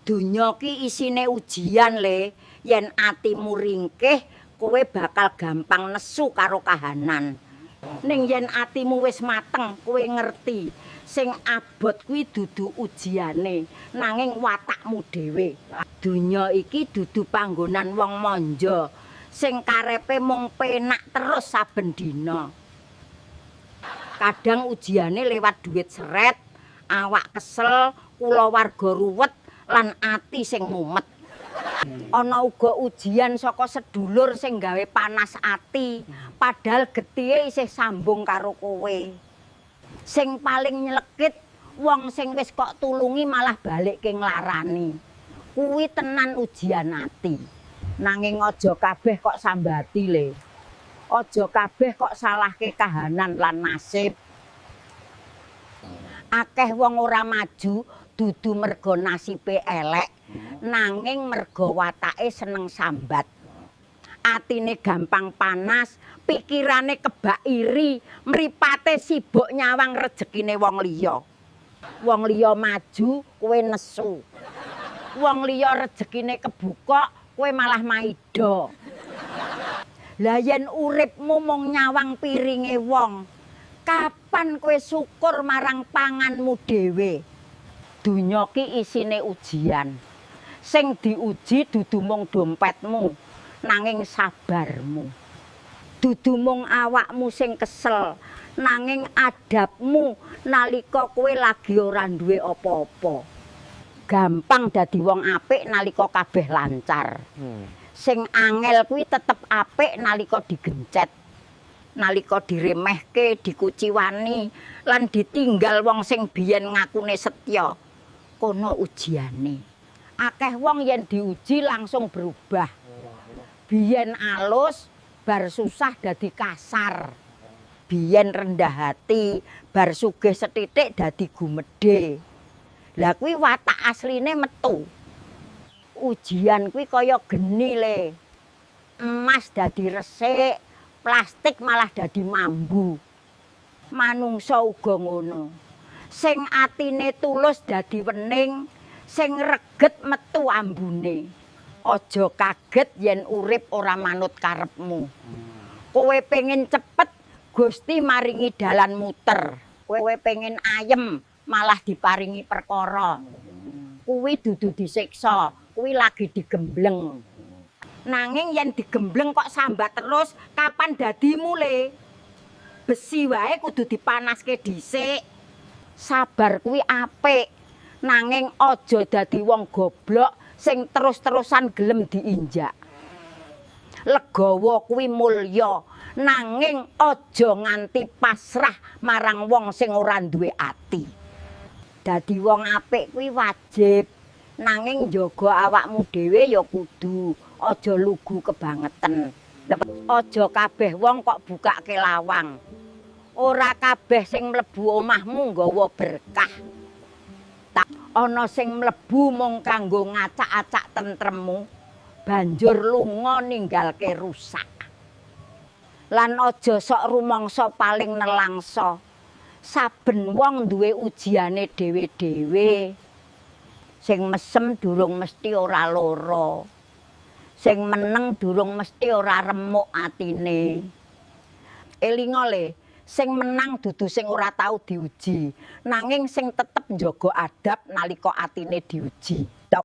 Donya ki isine ujian le, yen atimu ringkih, kowe bakal gampang nesu karo kahanan. Ning yen atimu wis mateng, kowe ngerti sing abot kuwi dudu ujiane, nanging watakmu dhewe. Donya iki dudu panggonan wong manja sing karepe mung penak terus saben dina. Kadang ujiane lewat duit seret, awak kesel, kulawarga ruwet, lan ati sing mumet. Ana uga ujian saka sedulur sing gawe panas ati, padahal getihe isih sambung karo kowe. Sing paling nyelekit, wong sing wis kok tulungi malah balikke nglarani. Kuwi tenan ujian ati. Nanging aja kabeh kok sambati le. Aja kabeh kok salahke kahanan lan nasib. Akeh wong ora maju dudu merga nasibe elek, nanging merga watake seneng sambat. Atine gampang panas, pikirane kebak iri, mripate sibuk nyawang rejekine wong liya. Wong liya maju, kowe nesu. Wong liya rejekine kebuka, kowe malah maida. Lah yen uripmu mung nyawang piringe wong, kapan kowe syukur marang panganmu dhewe? Donya ki isine ujian. Sing diuji dudu mung dompetmu, nanging sabarmu. Dudu mung awakmu sing kesel, nanging adabmu nalika kowe lagi ora duwe apa-apa. Gampang dadi wong apik nalika kabeh lancar. Sing angel kuwi tetep apik nalika digencet. Nalika diremehke, dikuciwani, lan ditinggal wong sing biyen ngakune setya. Kono ujiane. Akeh wong yen diuji langsung berubah. Biyen alus, bar susah dadi kasar. Biyen rendah hati, bar sugih sethithik dadi gumedhe. Lah kuwi watak asline metu. Ujian kuwi kaya geni le. Emas dadi resik, plastik malah dadi mambu. Manungsa uga ngono. Sing atine tulus dadi wening, sing reget metu ambune. Aja kaget yen urip ora manut karepmu. Kowe pengen cepet, Gusti maringi dalan muter. Kowe pengen ayem, malah diparingi perkara. Kuwi dudu disiksa, kuwi lagi digembleng. Nanging yen digembleng kok sambat terus, kapan dadimu le? Besi wae kudu dipanaske dhisik. Sabar kuwi apik, nanging aja dadi wong goblok sing terus-terusan gelem diinjak. Legawa kuwi mulya, nanging aja nganti pasrah marang wong sing ora duwe ati. Dadi wong apik kuwi wajib, nanging njaga awakmu dhewe ya kudu, aja lugu kebangeten. Aja kabeh wong kok bukake lawang. Ora kabeh sing mlebu omahmu nggawa berkah. Ana sing mlebu mung kanggo ngacak-acak tentremmu, banjur lunga ninggalke rusak. Lan aja sok rumangsa paling nelangsa. Saben wong duwe ujiane dhewe-dhewe. Sing mesem durung mesti ora lara. Sing meneng durung mesti ora remuk atine. Elinga le, sing menang dudu sing ora tau diuji, nanging sing tetep njaga adab nalika atine diuji.